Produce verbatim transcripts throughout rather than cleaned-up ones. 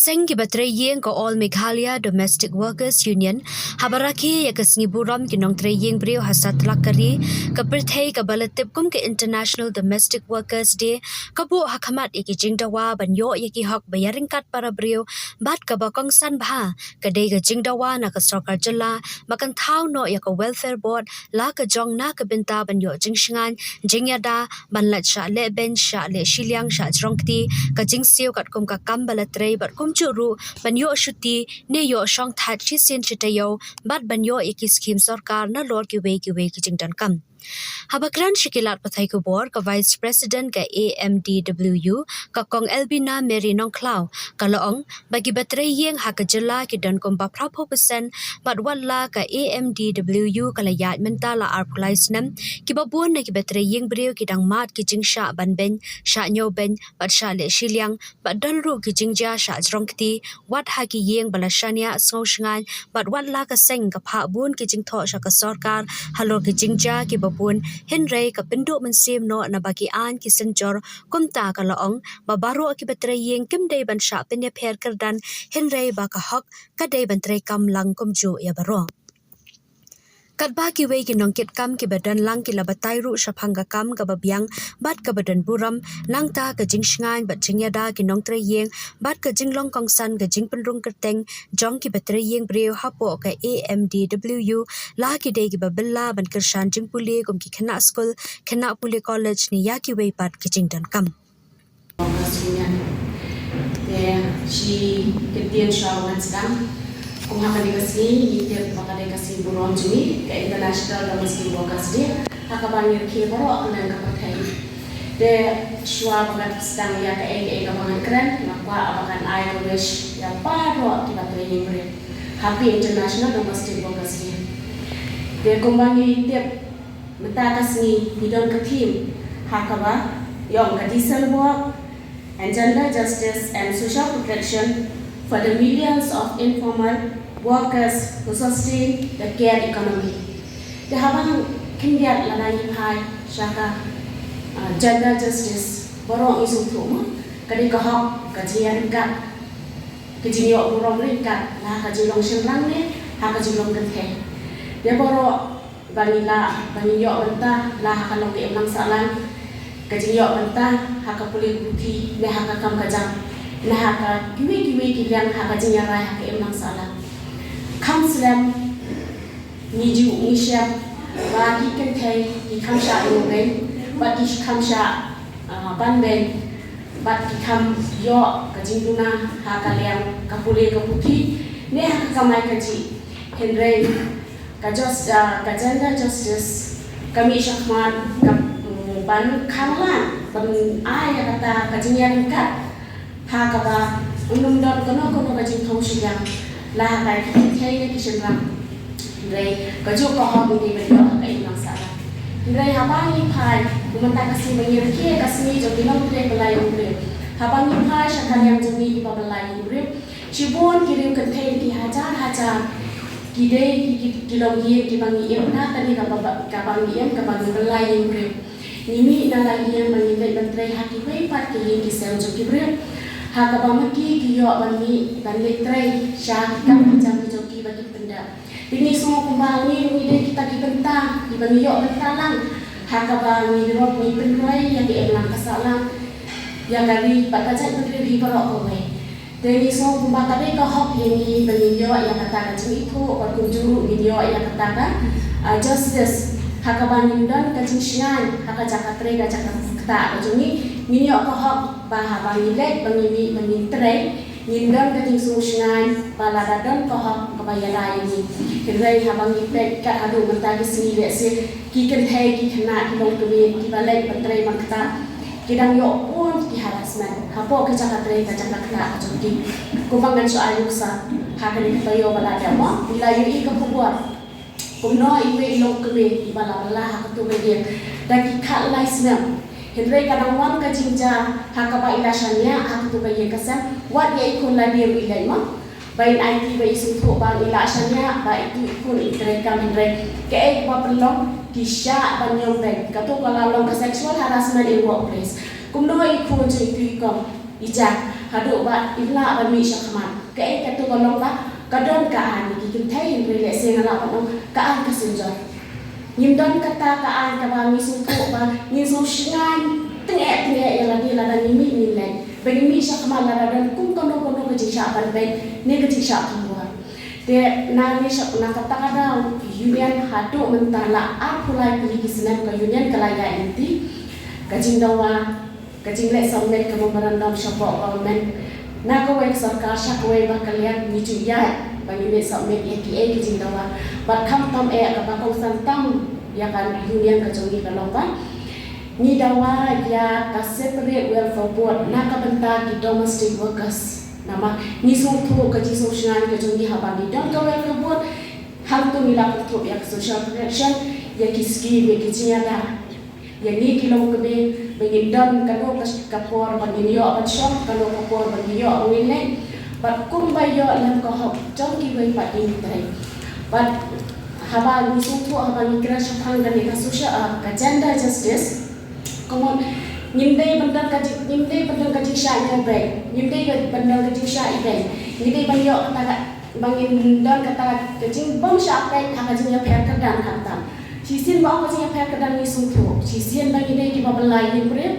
Seng kiba trei ïing ka All Meghalaya Domestic Workers Union haba rakhe ïa ka sngi burom ki nongtrei ïing briew ha satlak ka ri, ka pyrthei kaba la tip kum ka International Domestic Workers Day, ka buh ha khmat ïa ki jingdawa ban ïoh ïa ki hok ba ïaryngkat para briew, bad kaba kongsan bha ka dei ka jingdawa na ka sorkar jylla ba kan thaw noh ïa ka Welfare Board la ka jong na ka bynta ban ïoh jingshngaiñ jingïada ban lait shah leh beiñ, shah leh shiliang, shah jrong kti, ka jingsiew katkum ka kam ba la trei bad kumjuh ruh ban ïoh shuti ne ïoh shong thait shisien shi taïew bad ban ïoh ïa ki skhim sorkar nalor kiwei kiwei ki jingdonkam. Haba kren sha ki lad pathai khubor, ka Vice President ka A M D W U, ka Kong Elbina Mary Nongkhlaw, ka la ong ba kiba trei ïing ha ka jylla ki don kumba phra phew percent, bad wat la ka A M D W U ka la ïaid mynta la arphew lai snem, kiba bun na kiba trei ïing briew ki dang mad ki jingshah ban beiñ, shah ñiew beiñ, bad shah leh shiliang, bad don ruh ki jingjia shah jrong kti, wat ha ki ïing ba la shaniah sngew shngaiñ, bad wat la ka seng ka phah bun ki jingthoh sha ka sorkar halor ki jingjia kiba bun, hynrei ka pynduh mynsiem noh naba ki aiñ ki synjor. Kumta ka la ong ba baroh kiba trei ïing kim dei ban shah pynïapher kyrdan, hynrei ba ka hok ka dei ban trei kam lang kumjuh ïa baroh. Katba kiwei ki nongkitkam kiba don lang ki la batai ruh shaphang ka kam kaba biang bad kaba don burom, nangta ka jingshngaiñ bad jingïada ki nongtrei ïing bad ka jinglong kongsan ka jingpynrung kyrteng jong kiba trei ïing briew hapoh ka A M D W U la ki dei kiba bylla ban kyrshan jingpule kum ki khynnah skul, khynnah pule college ne ïa kiwei pat ki jingdonkam. Te shi kyntien shuwa ban sdang. Kum ha kane ka sngi ngi tip ba ka dei ka sngi burom jong ngi, ka International Domestic Workers Day, ha kaba ngi rakhe baroh kylliang ka pyrthei. Te shuwa ba ngan sdang ïa kaei kaei kaba ngan kren, nga kwah ba ngan ai ka wish ïa baroh kiba trei ïing briew. Happy International Domestic Workers Day. Te kumba ngi tip, mynta ka sngi ngi don ka theme ha kaba ïong ka decent work and gender justice and social protection for the millions of informal workers who sustain the care economy. Te haba khyndiat lada ngi phai sha ka, ah, gender justice, baroh ngi sngewthuh mo, ka dei ka hok ka jingïaryngkat, ka jingïoh burom ryngkat, la ha ka jinglong shynrang ne ha ka jinglong kynthei. Te baroh ba ngi lah, ba ngi ïoh bynta la ha ka long ka imlang sahlang, ka jingïoh bynta ha ka pule puthi ne ha ka kam ka jam, ne ha ka kiwei kiwei ki liang ha ka jingïarai ha ka imlang sahlang. Kham slem ngi ju ngi shem ba ki kynthei ki kham shah ïoh beiñ, ba ki kham shah, ah, ban beiñ, bad ki kham ïoh ka jingduna ha ka liang ka pule ka puthi ne ha ka kamai kajih. Hynrei ka just, ah, ka gender justice ka mih shakhmat ka, mm, ban khanglad, ban ai ïa kata ka jingïaryngkat ha kaba ym don kano kano ka jingthaw shiliang la ha ka ki kynthei ne ki shynrang. Hynrei kajuh ka hok ngi dei ban ïoh ha ka imlang sahlang. Hynrei haba ngi phai, kumta ka sngi ba ngi rakhe ka sngi jong ki nongtrei bylla ïing briew, haba ngi phai sha ka liang jong ngi kiba bylla ïing briew, shibun ki riew kynthei ki hajar hajar ki dei ki, ki, ki longïing kiba ngi im, na kane kaba, kaba ngi im, kaba ngi bylla ïing briew. Ngi mih na la ïing ba ngin leit ban trei ha kiwei pat ki ïing ki sem jong ki briew, ha kaba ma ki ki ïoh ban mih ban leit trei sha ki kam ki jam ki jong ki ba ki pyndep. Te ngi sngew kumba ngi ruh ngi dei kita ki bynta kiba ngi ïoh bynta lang ha kaba ngi ruh ngi pynroi ïa ka imlang ka sahlang, ïa ka ri bad ka jaitbynriew hi baroh kawei. Te ngi sngew kumba ka dei ka hok ïa ngi ba ngin ïoh ïa kata ka jingithuh bad kumjuh ruh ngin ïoh ïa kata ka, ah, justice ha kaba ngin don ka jingshngaiñ ha ka jaka trei ka jaka ktah ka jong ngi. Ngin ïoh ka hok ba haba ngi leit ba ngi mih ba ngin trei ngin don ka jingsngewshngaiñ ba lada don ka hok kaba ïada ïa ngi. Hynrei haba ngi peit kat haduh mynta ki sngi lehse ki kynthei ki khynnah ki longkmie kiba leit ban trei ban ktah ki dang ïoh bun ki harassment hapoh ki jaka trei ka jaka ktah ka jong ki. Kumba ngan shu ai nuksa ha kane ka taïew ba la dep mo, ngi la ïohi ka khubor kumno iwei i longkmie iba la bylla ha kato ka ïing da ki khatlai snem. Hynrei ka dang wan ka jingjia ha kaba i la shaniah ha kato ka ïing ka sem, wat ïa i khun lade ruh i leit mo. Ba in aiti ba i sngewthuh ba i la shaniah ba itu i khun i treikam, hynrei kaei kaba pynlong ki shah ban ñiewbeiñ, kato ka la long ka sexual harassment in workplace. Kumno i khun jong itu i kong Ija, haduh ba im lah ban mih sha khmat. Kaei katu ka long ba ka don ka aiñ, ki kynthei hynrei lehse nga lah ban ong ka aiñ ka synjor. Ngim don kata ka aiñ kaba ngi sngewthuh ba ngin sngewshngaiñ tyngeh tyngeh ïa lade lada ngi mih ngin leit. Ba ngi mih sha khmat lada don kum kano kano ka jingshah ban beit ne ka jingshah khambor. Te na ngi sha na kata ka daw union haduh mynta la arphew lai tylli ki snem ka union ka la ïaid lynti. Ka jingdawa, ka jingleh submit ka memorandum shapoh government na kawei ka sorkar sha kawei ba ka liang ngi ju ïaid ba ngi leh submit ïa kiei ki jingdawa. Bad khamtam eh kaba kongsan tam ïa ka union ka jong ngi ka long ba ngi dawa ïa ka separate welfare board na ka bynta ki domestic workers. Namar ngi sngewthuh ka jingsngewshngaiñ ka jong ngi haba ngi don ka welfare board. Hangto ngi la kynthup ïa ka social protection, ïa ki scheme, ïa ki jingïada. Ïa ngi ki longkmie ba ngin don kano ka, ka por ba ngin ïoh ban shong, kano ka por ba ngin ïoh ban ngin leit. Bad kumba ïoh lem ka hok jong kiwei pat ki ngi trei. Bad haba ngi sngewthuh, haba ngi kren shaphang kane ka social, ah, ka gender justice. Kumno ngim dei ban don ka jing, ngim dei ban don ka jingshah ïa beng, ngim dei ban don ka jingshah ïa beng. Ngi dei ban ïoh kata ka ba ngin don kata ka jingbym shah peit ha ka jingïapher kyrdan khamtam. Shisien ba ong ka jingïapher kyrdan ngi sngewthuh. Shisien ba ngi dei kiba bylla ïing briew.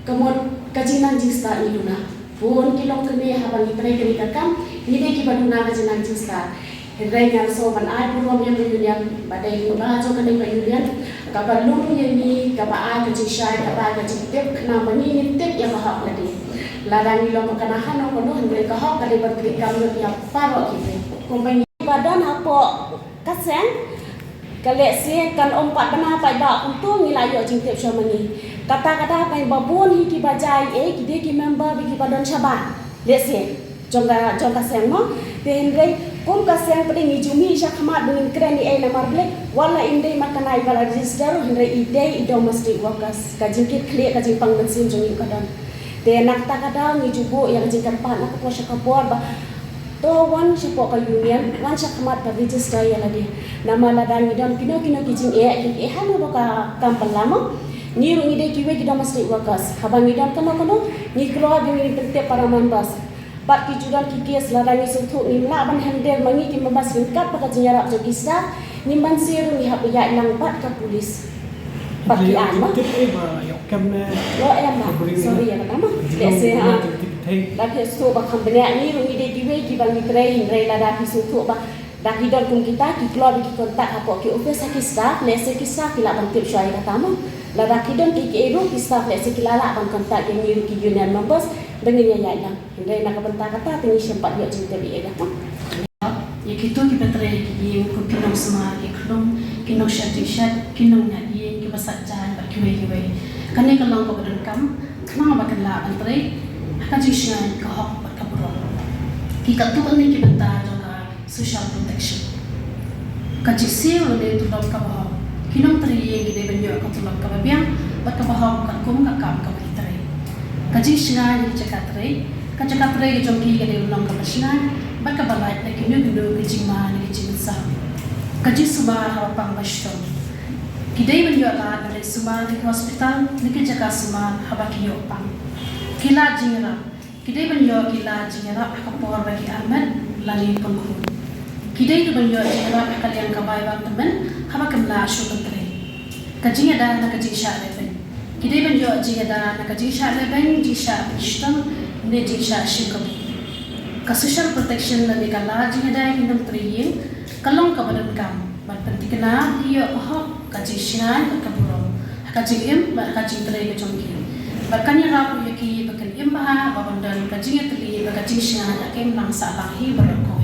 Ka mut ka jingnang jingstad ngi duna. Bun ki longkmie haba ngi trei kane ka kam ngi dei kiba duna ka jingnang jingstad. Hynrei ngan sngewbha ban ai burom ïa ka union ba dei lyngba jong kane ka union kaba lum ïa ngi, kaba ai ka jingshai, kaba ai ka jingtip khnang ba ngi ngin tip ïa ka hok lade. Lada ngi long ba kane hano kano hynrei ka hok ka dei ban trei kam lut ïa baroh ki briew. Kumba ngi ba don hapoh ka seng, ka lehse kan ym pat bna paidbah kumto ngi la ïoh jingtip sha ma ngi. Kata kata kan ba bun hi kiba jai eh ki dei ki member ba kiba don shabar. Lehse jong ka, jong ka seng mo. Te hynrei kum ka seng pat ngi ju mih sha khmat ba ngin kren ïa ei namar balei wat la im dei mat kane ba la register hynrei i dei i domestic workers. Ka jingkit khlieh ka jingpang mynsiem jong ngi ka don. Te na kata ka daw ngi ju buh ïa ka jingkyrpad na ka por sha ka por ba to wan shapoh ka union, wan sha khmat ba register ïa lade. Namar lada ngi don kino kino ki jingeh, ki eh hano ba ka kam pynlam mo. Ngi ruh ngi dei kiwei ki domestic workers. Haba ngi don kano kano ngi kloi ba ngin pyntip para members. Bad ki ju don ki case lada ngi sngewthuh ngim lah ban handle ma ngi ki members ryngkat bad ka jingïarap jong ki staff, ngim banse ruh ngi hap ïaid lang bad ka police. Bad ki aiñ ma. Tip eh ba ïoh kem ne. Ïoh em ma. Sorry ïa kata ma. Lehse ha. Lada phi sngewthuh ba kham bniah ngi ruh ngi dei kiwei kiba ngi trei hynrei lada phi sngewthuh ba da ki don kum kita ki kloi ba ki contact hapoh ki office ha ki staff, lehse ki staff ki lah ban tip shuwa ïa kata ma. Lada ki don ki kiei ruh ki staff lehse ki la lah ban contact ïa ngi ruh ki union members ba ngin ïa ïaid lang. Hynrei na ka bynta kata te ngi shem pat ïoh jingtip ïa ka ma. Ïa kito kiba trei ha ki ïing kum ki nongsumar, ki khlum, ki nongshad jingshat, ki nongñiah ïing, kiba sah jaiñ bad kiwei kiwei. Kane ka long kaba donkam khnang ba kin lah ban trei ha ka jingshngaiñ, ka hok bad ka burom. Ki katto katne ki bynta jong ka social protection. Ka jingsiew lane tulop kaba hok. Ki nongtrei ïing ki dei ban ïoh ka tulop kaba biang bad kaba hok katkum ka kam kaba ki trei. Ka jingshngaiñ ha ki jaka trei. Ka jaka trei ka jong ki ka dei ban long kaba shngaiñ bad kaba lait na kino kino ki jingma ne ki jingmynsaw. Ka jingsumar haba pang ba shitom. Ki dei ban ïoh lad ban leit sumar na ki hospital ne ki jaka sumar haba ki ïoh pang. Ki lad jingïarap. Ki dei ban ïoh ki lad jingïarap ha ka por ba ki armet lane pynkhun. Ki dei ruh ban ïoh jingïarap ha ka liang ka bai bad tymmen haba kim lah shuh ban trei. Ka jingïada na ka jingshah lehbeiñ. Ki dei ban ïoh jingïada na ka jingshah lehbeiñ, jingshah shitom ne jingshah shim kabu. Ka social protection lane ka lad jingïada ïa ki nongtrei ïing ka long kaba donkam ban pynthikna ïa ka hok, ka jingshngaiñ bad ka burom ha ka jingim bad ha ka jingtrei ka jong ki. Bad kan ïarap ïa ki ba kin im bha bad ban don ka jingïatylli bad ka jingshngaiñ ha ka imlang sahlang hi baroh kawei.